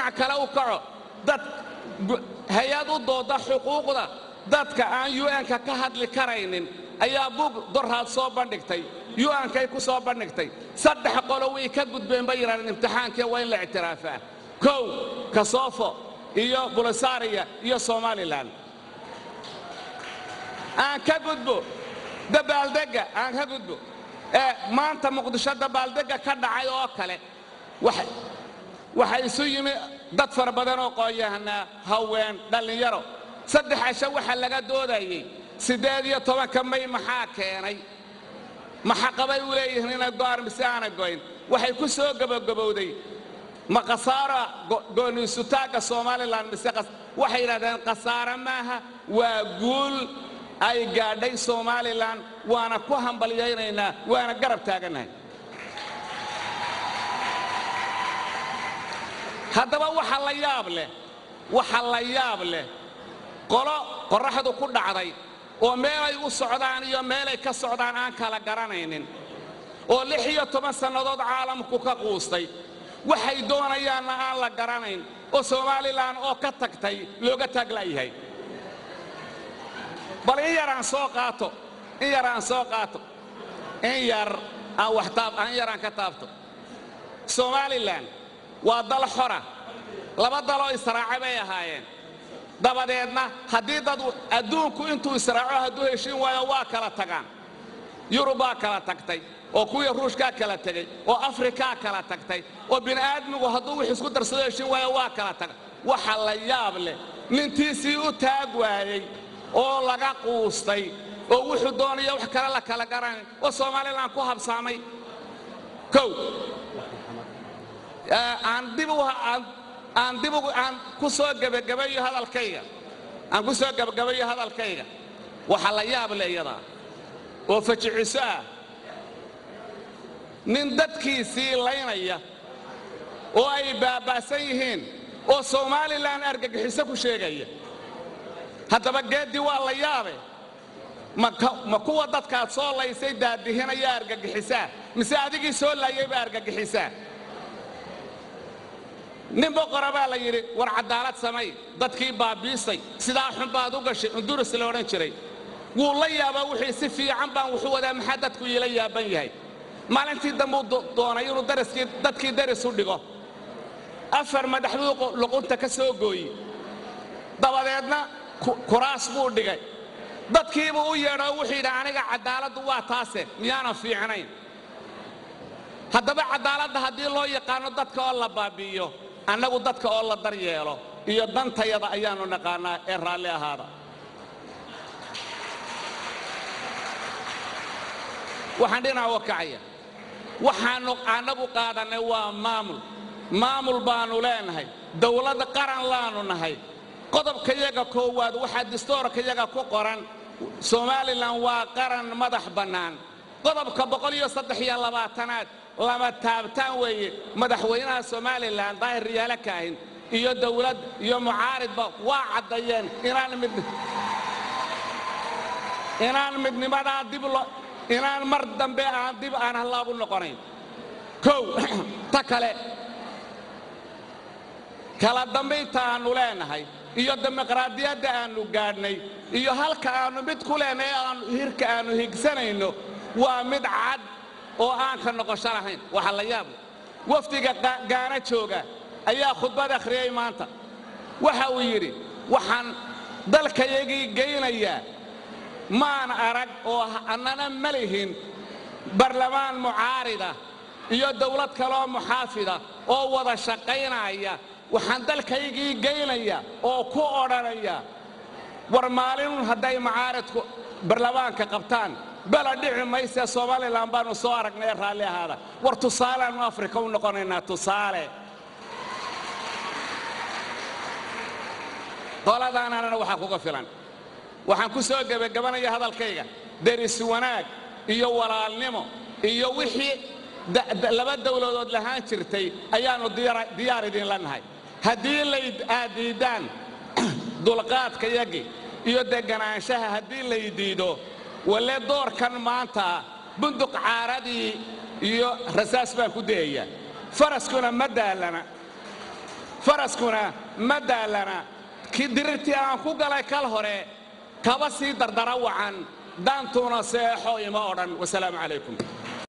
Dhinac kale u kaco, dad hay-ad u dooda xuquuqda dadka aan UN-ka ka hadli karaynin ayaa buug doraad soo bandhigtay, UN-kay ku soo bandhigtay. 3 qolo way ka gudbeen bay yidhahdeen imtixaankii, waa in la ictiraafaa: kow, Kosovo iyo Bolisaria iyo Somalilan. Aan ka gudbo dabaaldegga, aan ka gudbo ee maanta Muqdisho dabaaldegga ka dhacay oo kale. Waxa isu yimi dad fara badan oo qoonyahanaa, haween, dhallinyaro. 3 casho waxa laga doodayey 18-ka May maxaa keenay, maxaqabay u leeyihiin inay go'aan mise aanay goyn. Waxay ku soo gebagabowday ma khasaara gooniisutaagga Somalilan mise? Waxay yidhahdeen khasaare maaha, waa guul ay gaadhay Somalilan, waana ku hambalyaynaynaa, waana garab taagannahay. Haddaba waxa la yaab leh, waxa la yaab leh, qolo qorraxdu ku dhacday oo meelay u socdaan iyo meelay ka socdaan aan kala garanaynin, oo 16 sannadood caalamku ka quustay, waxay doonayaanna aan la garanayn, oo Somalilan oo ka tagtay looga taagla'yahay. Bal in yar aan soo qaato, in yar aan soo qaato, in yar aan wax taab, in yar aan ka taabto. Somalilan waa dal xora, laba daloo israaca bay ahaayeen. Dabadeedna haddii dad adduunku intuu israaco hadduu heshiin waayo, waa kala tagaan. Yurub baa kala tagtay, oo kuwii Ruushkaa kala tegey, oo Afrikaa kala tagtay, oo bini'aadmigu hadduu wix isku darsado heshiin waayo, waa kala taga. Waxa la yaab leh, nintiisii u taag waayey oo laga quustay, oo wuxuu doonaya wax kale la kala garanay, oo Somalilan ku habsaamay. Kow, aan dib aan dib aan ku soo gebagabayo hadalkayga, aan ku soo gebagabayo hadalkayga. Waxaa la yaab leh iyadaa oo fajiciso ah, nin dadkiisii laynaya oo ay baaba'san yihiin oo Somalilan argagixiso ku sheegaya. Haddaba geeddii waa la yaabe, ma kuwa dadkaad soo laysay daadihinaya argagixisaa, mise adigii soo laayay baa argagixisaa? Nin boqora baa la yidhi, war caddaalad samay, dadkii baabbiisay, sidaa xun baad u gashay. Unduris la odhan jiray wuu la yaabaa, wixii si fiican baan wuxuu wadaa, maxaa dadku iila yaaban yahay? Maalintii dambuu doonay inuu dariskii dadkii daris u dhigo. 4 madax buu luqunta ka soo gooyey, dabadeedna kuraas buu dhigay. Dadkiibuu u yeedhoo wuxuu yidhi, aniga caddaaladdu waa taase, miyaanan fiicnayn? Haddaba caddaaladda haddii loo yaqaano dadka oo la baabbi'iyo, annagu dadka oo la daryeelo iyo dantayada ayaannu naqaannaa ee raalli ahaada. Waxaan dhinac uga kacaya, waxaannu annagu qaadannay waa maamul, maamul baannu leenahay, dawlad qaran laannu nahay. Qodobkayaga koowaad waxaa distoorkayaga ku qoran Somalilan waa qaran madax bannaan. Qodobka 123-aad lama taabtaan weeye. Madaxweynaha Somalilan Daahir Riyaale Kaahin iyo dawlad iyo mucaaridba waa caddayeen inaan midnimadaa dib inaan mar dambe aan dib aan hallaagu noqonayn. Kow, ta kale, kala dambaynta aannu leenahay iyo dimuqraadiyadda aannu gaadhnay iyo halka aannu mid ku leenahay, aanu hirka aannu higsanayno waa mid cad oo aan ka noqosho lahayn. Waxaa la yaab, wafdiga Gaana jooga ayaa khudbad akhriyey maanta. Waxa uu yidhi, waxaan dalkayagii geynayaa maan arag oo annana ma lihin barlamaan mucaarida iyo dawlad kaloo muxaafida oo wada shaqaynaya. Waxaan dalkaygii geynaya oo ku odhanaya, war maalinun hadday mucaaridku barlamaanka qabtaan, bela dhici maysee. Somalilan baannu soo aragnay ee raalli ahaada. War tusaaleannu Afrika u noqonaynaa, tusaale. Qoladaananana waxaa kuga filan. Waxaan ku soo gebagabanaya hadalkayga, deris wanaag iyo walaalnimo iyo wixii laba dawladood lahaan jirtay ayaannu diyaar idinla nahay. Haddii lay aad diiddaan dulqaadkayagii iyo deganaanshaha, haddii lay diido, walle doorkan maanta bunduq caaradii iyo rasaas baan ku dayayaa, faraskuna ma daalana. Faraskuna ma daalana. Kii dirirtii aan ku galay kal hore kaba sii dardara wacan, daantuna seexo ima odhan. Wasalaamu calaykum.